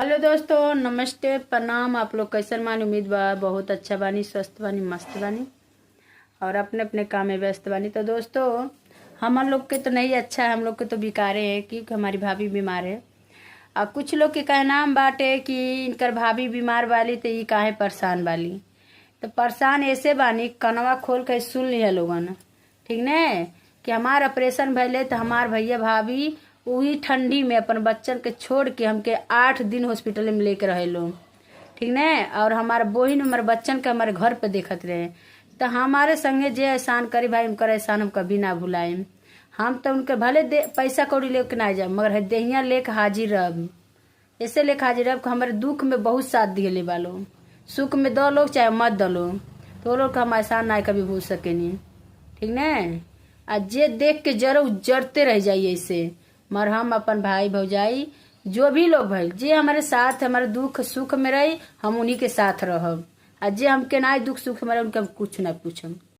Hello दोस्तों, नमस्ते, प्रणाम। आप लोग कैसन बानी? उम्मीद बा बहुत अच्छा बानी, स्वस्थ बानी, मस्त बानी और अपने अपने काम में व्यस्त बानी। तो दोस्तों, हम लोग के तो नहीं अच्छा है, हम लोग के तो बेकारे हैं क्योंकि हमारी भाभी बीमार है। और कुछ लोग के कहनाम बाटे कि इनकर भाभी बीमार बाली तो ई काहे परेशान बाली। तो परेशान ऐसे बानी, कनवा खोल के सुन लिया लोगन, ठीक ने, कि हमार ऑपरेशन भइले तो हमार भैया भाभी वही ठंडी में अपन बच्चन के छोड़ के हमके 8 दिन हॉस्पिटल में लेके रहे लोग, ठीक ने। और हमार बहिन हमारे बच्चन के हमारे घर पे देखत रहे। तो हमारे संगे जे एहसान करी भाई, उनकर एहसान हम कभी ना भुलाएम। हम तो उनके भले दे पैसा कौड़ी लेके ना जाए, मगर देहिया लेके हाजिर रहब। ऐसे लेके हाजिर रहब कि हमारे दुख में बहुत साथ दिले बालो। सुख में दो लोग चाहे मत दो लोग, तो वो लोग का हम एहसान ना कभी भूल सकेनी, ठीक ने। आ जे देख के जरो जरते रह जाइए ऐसे, मगर हम अपन भाई भौजाई जो भी लोग भइल, जे हमारे साथ हमारे दुख सुख में रही, हम उन्हीं के साथ रहब। आ जे हमके ना दुख सुख में रही, उनके हम कुछ ना पूछम।